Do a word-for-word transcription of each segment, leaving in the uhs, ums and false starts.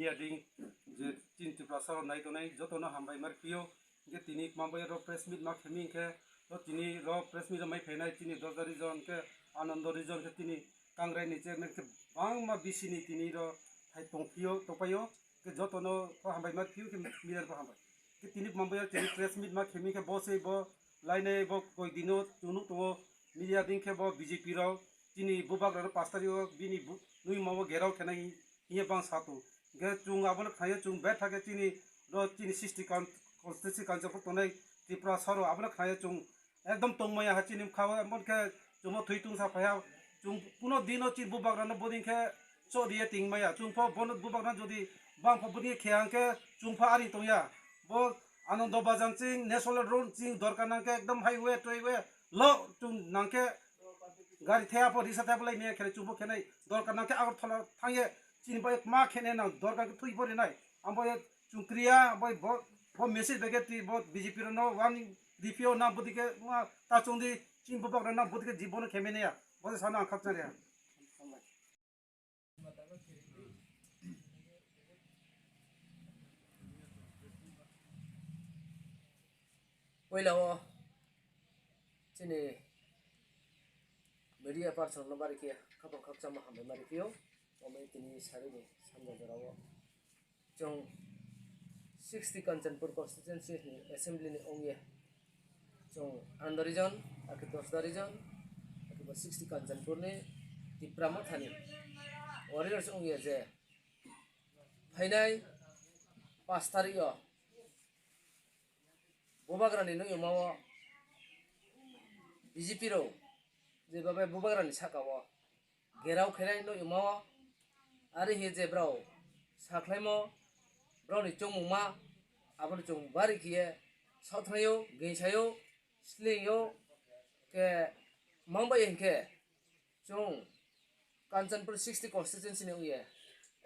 Media ding je chini Tiprasa rok nai tongnai joto no hambai mar phio. Hingke tini mambai ro press meet ma khemi hingke ro tini ro press meet mai phainai chini Dosda region hingke Anando region hingke tini Kangrai ni chairman hingke bangma bisi ni tini ro hai tong phio topaio hingke joto no pho hambai mar phio hingke media pho hambai. Hingke tini mambai tini press meet ma khemi hingke bo se bo lainai bo koi dino chunuk tongo media ding khe bo B J P rok chini bubagra ro pastor yo bini bu-, nui mabo gerao khenai hiye bang sato. Ge chung abono khnaiyo chung bethake chini ro chini sixty con-, constituency council tonai Tripura saro abono khnaiyo chung ekdom tongmaya ha chini khawa mon khe chumo thwi tungsa phaya chung puno dino chini bubagra no boding khe so diye ting maya chung pho bono bubagra jodi bang pho boding khe ang khe chung pho ari tongya bo Anando Bazar ching national road ching dorkar nang khe ekdom highway toiway lo chung nang khe gari thaya pho risa thaya pho lai maya khe chung pho khenai dorkar nang khe Agartala thangye chini bai ma khene nang dorkar khe thwi pho rinai ambo ye chung kriya ambo bo bo message bege ti bo B J P rok no warning ripio na bodike ma ta chung di chini bubagra na bodike jibono khemene ya bo sana khakchare. Puila o chini media person no bari khe khapang khakchangma hambai ma ripio. Omo tini sari ni samjak jora o chwng sixty Kanchanpur constituency ni assembly ni ongya. Chwng Anando region, akhe Dosda region, akhe bo sixty Kanchanpur ni Tipra Motha ni warriors ongya je phainai pash tarik o bubagra ni nugwi mao B J P rok je babai bubagra ni saka o gerao khenai nugwi mao ari hi je brao sakhlaimo brao ni chongmung ma abono chwng bari khiye sathraio gingsaio slingyo khe mangbai hinkhe chwng Kanchanpur sixty constituency ni ongye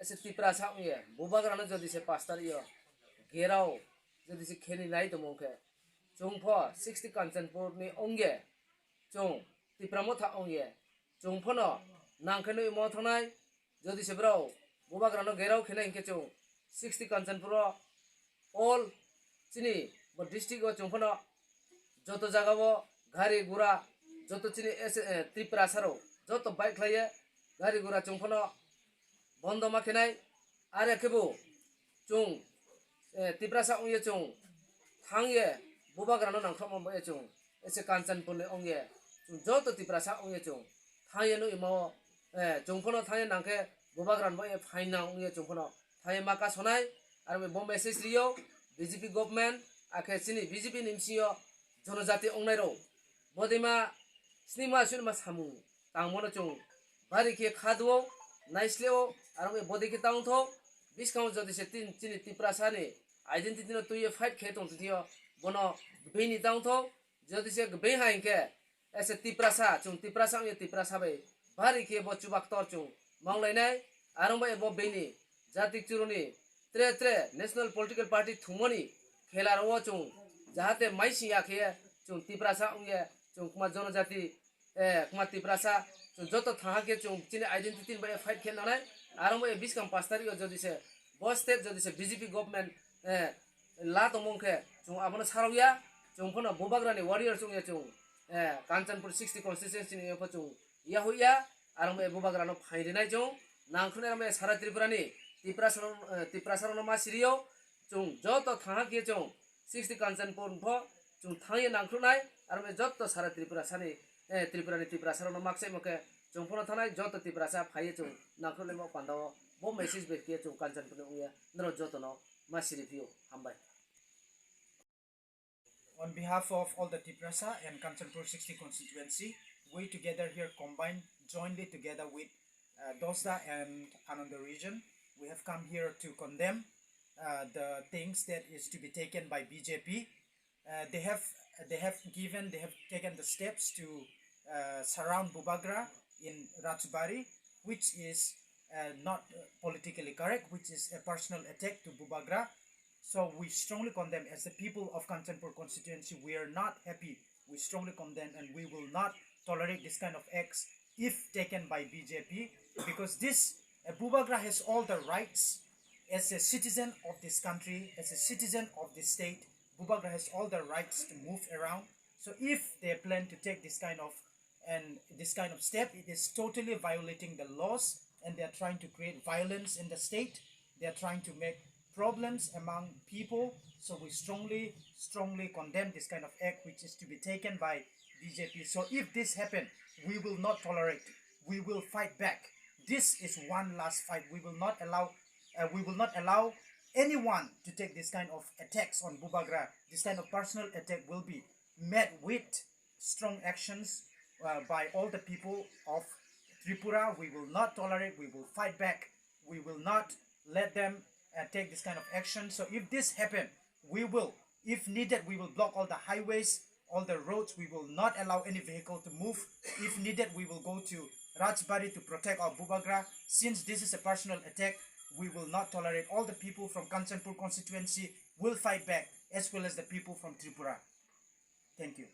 ese Tiprasa ongye bubagrano jodi se pash tarik yo gerao jodi se kheni nai tongmo khe chwng pho sixty Kanchanpur ni ongye chwng Tipra Motha ongye chwng phono nangkhe nugwi mo thangnai jodi se brao bubagrano gerao khenai hinkhe chwng sixty Kanchanpur o all chini bo district o chwng phano joto jaga o gari gura joto chini S-, eh, Tiprasa rok joto bike khlaiye gari gura chwng phano bondo ma khenai are khe bo chwng, eh, Tiprasa ongye chwng thangye bubagrano nangkhorma bai chwng ese Kanchanpur ni ongye chwng joto Tiprasa ongye chwng thangye no imo, eh, chwng phano thangye nangkhe bubagrano bai phaina ongye chwng phano thangye ma kasonai. Aro bo message riyo B J P government akhe chini B J P ni bisingo jonojati ongnai rok bodima sinima sunima samung tangmano chwng bari khe kha duo naisleo aro bodi khe tang tho biskango jodi se tin chini Tiprasa ni identity no twiye fight khe tong tongthio bono bini tang tho jodi se bini hai khe ese Tiprasa chwng Tiprasa ongye Tiprasa bai bari khe bo chubak tor chwng manglainai aro bai bo bini jati churuni tre tre national political party thumoni khela ro chwng jahate maising ya khe chwng Tiprasa ongye chwng kuma jonojati eh, kuma Tiprasa, chwng joto thangha khe chwng chini identity ni bai fight khe nangnai. Aro mo biskang pash tarik o jodi se, bo state jodi se B J P government, eh, la tongmung khe chwng abono sarok ya, chwng phano bubagra ni warrior chwng ya chwng, eh, Kanchanpur sixty constituency ni pho chwng ya hui ya, aro mo bubagra no phai rinai chwng, nangkhwlai aro mo sara Tripura ni, Tiprasa rok, eh, Tiprasa rok no ma siri yo, chwng joto thangha khe chwng sixty Kanchanpur pho chwng thangye nangkhruknai, aro bini jotto sara Tripura sani, eh, Tripura ni Tiprasa rokno makchai mokhe chwng phano thanai jotto Tiprasa phaiye chwng nangkhruknai mo panda o bo message bai khe chwng Kanchanpur ni wngya norok jotono ma siri phio hambai. On behalf of all the Tiprasa and Kanchanpur sixty constituency, we together here combined jointly together with uh, Dosda and Ananda region, we have come here to condemn uh, the things that is to be taken by B J P. Uh, they have they have given they have taken the steps to uh, surround Bubagra in Rajbari, which is uh, not politically correct, which is a personal attack to Bubagra. So we strongly condemn, as the people of Kanchanpur constituency, we are not happy. We strongly condemn, and we will not tolerate this kind of acts if taken by B J P, because this uh, Bubagra has all the rights As a citizen of this country, as a citizen of this state, Bubagra has all the rights to move around. So if they plan to take this kind of and this kind of step, it is totally violating the laws, and they are trying to create violence in the state. They are trying to make problems among people. So we strongly, strongly condemn this kind of act which is to be taken by B J P. So if this happen, we will not tolerate. We will fight back. This is one last fight. We will not allow. Uh, we will not allow anyone to take this kind of attacks on Bubagra. This kind of personal attack will be met with strong actions uh, by all the people of Tripura. We will not tolerate. We will fight back. We will not let them uh, take this kind of action. So if this happen, we will, if needed, we will block all the highways, all the roads. We will not allow any vehicle to move. If needed, we will go to Rajbari to protect our Bubagra. Since this is a personal attack, we will not tolerate. All the people from Kanchanpur constituency will fight back, as well as the people from Tripura. Thank you.